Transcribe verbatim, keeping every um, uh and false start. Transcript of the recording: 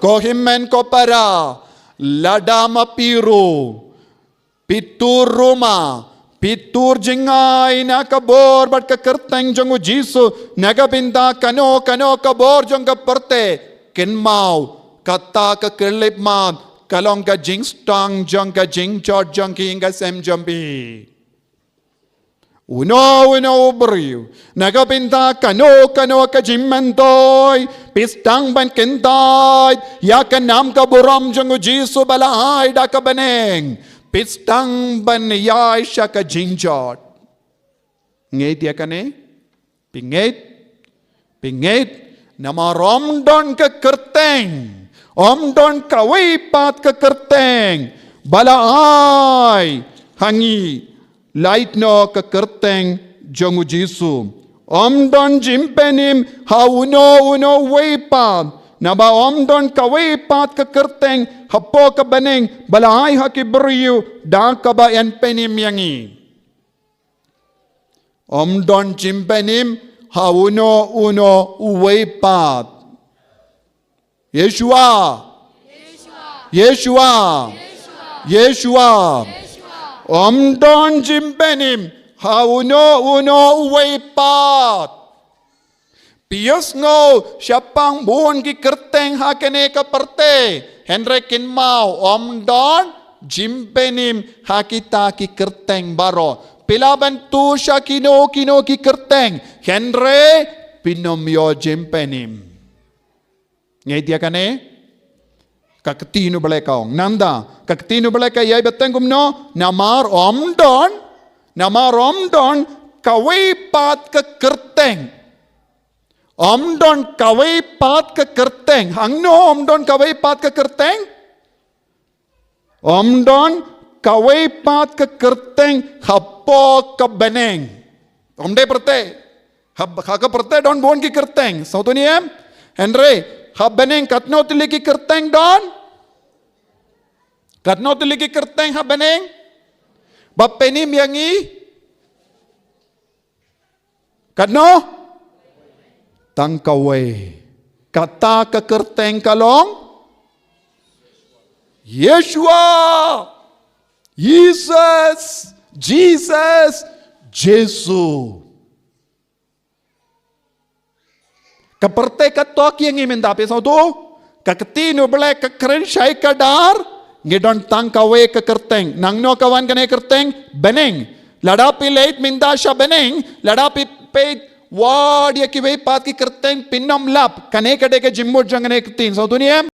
Ko hynmen ko para, lada ma phi ruh phi tur ruma, phi tur jngai na ka bor bad ka kyrteng jong u Jisu, na ka bynta kano kano ka bor jong ka pyrthei, kynmaw, kata ka khyllipmat ka long ka jingstang jong ka jingjot jong ki ïing ka sem jong phi. Uno uno u briew, na ka bynta kano kano ka jingmyntoi, phi sdang ban kyntait ïa ka nam ka burom jong u Jisu ba la ai da ka bneng, phi sdang ban ïaid sha ka jingjot. Ngeit ïa kane? Phi ngeit? Phi ngeit? Namar ym don ka kyrteng, ym don kawei pat ka kyrteng ba la ai ha ngi, lait noh ka kyrteng jong u Jisu. Ym don jingpynim ha uno uno uwei pat, naba ym don kawei pat ka kyrteng hapoh ka bneng ba la ai ha ki briew da kaba yn pynim ïa ngi. Ym don jingpynim ha uno uno uwei pat. Yeshua. Yeshua. Yeshua. Ym don jingpynim ha uno uno uwei pat. Phi ïohsngew shaphang bun ki kyrteng ha kane ka pyrthei, hynrei kynmaw, ym don jingpynim ha kita ki kyrteng baroh. Phi lah ban tur sha kino kino ki kyrteng, hynrei phin ym ïoh jingpynim. Ngeit ïa kane? Ka ktien u Blei ka ong. Nangta ka ktien u Blei ka ïai bteng kumno? Namar ym don, namar ym don kawei pat ka kyrteng. Ym don kawei pat ka kyrteng. Hangno ym don kawei pat ka kyrteng? Ym don kawei pat ka kyrteng hapoh ka bneng. Ym dei pyrthei. Ha, ha ka pyrthei don bun ki kyrteng, sngewthuh ne em? Hynrei ha bneng katno tylli ki kyrteng don? Katno tylli ki kyrteng ha bneng ba pynim ïa ngi? Katno? Tang kawei. Kata ka kyrteng ka long Yeshua. Jesus, Jesus, Jisu. Ka pyrthei ka tok ïa ngi mynta, phi sngewthuh? Ka ktien u Blei ka kren shai kdar, ngi don tang kawei ka kyrteng. Nangno ka wan kane ka kyrteng? Bneng. Lada phi leit mynta sha bneng, lada phi peit wad ïa kiwei pat ki kyrteng, phin ym lap. Kane ka dei ka jingmut jong kane ka ktien, sngewthuh ne em?